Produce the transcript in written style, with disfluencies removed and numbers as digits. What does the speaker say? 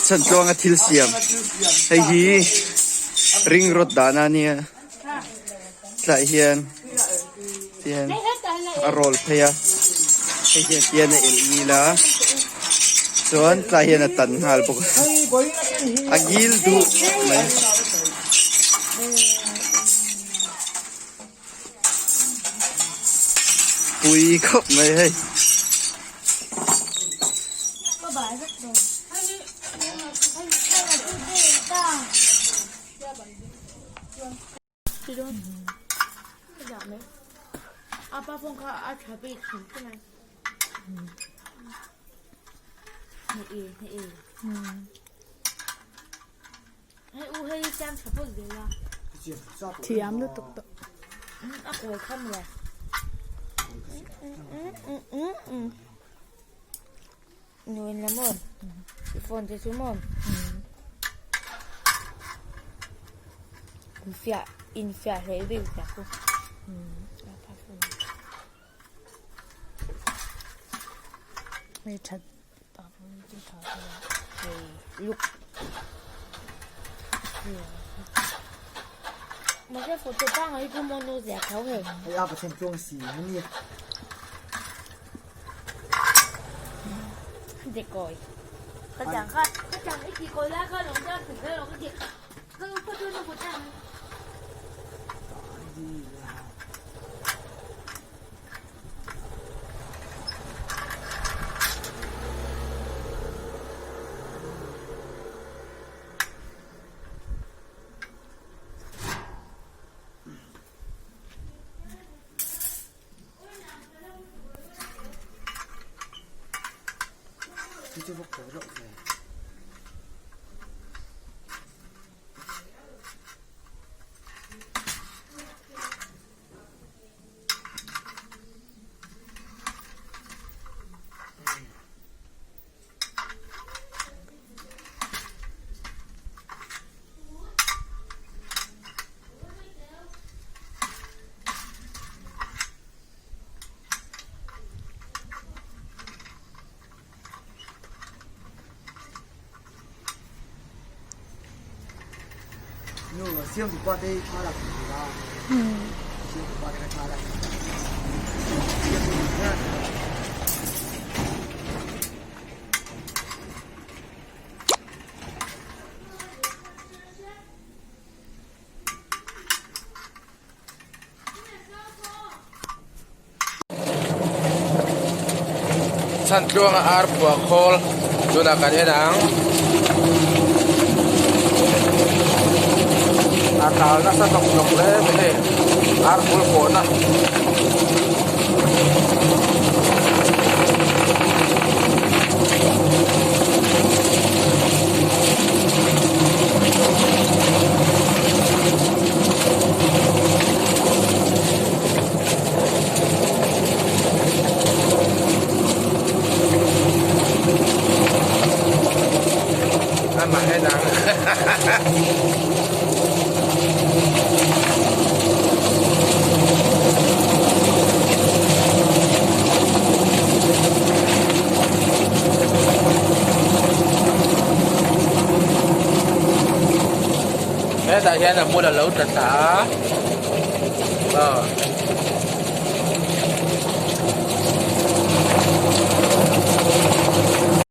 Chhantluanga thil siam hei hi ring rawt dahna a nia tlaiah hian tihian a roll phei a hei hian tihian a elh ngil a chuan tlaiah hian a tan nghal bawk a a ngil duh mai. Pui khawp mai hei. Thiam lutuk tawh. Hei that Chhantluanga ar phuah khawl tunah kan en ang. A tal nasa hnawk hnawk hle mai hei ar bul pawhna. Hetah hian a hmun a lo tla thla a.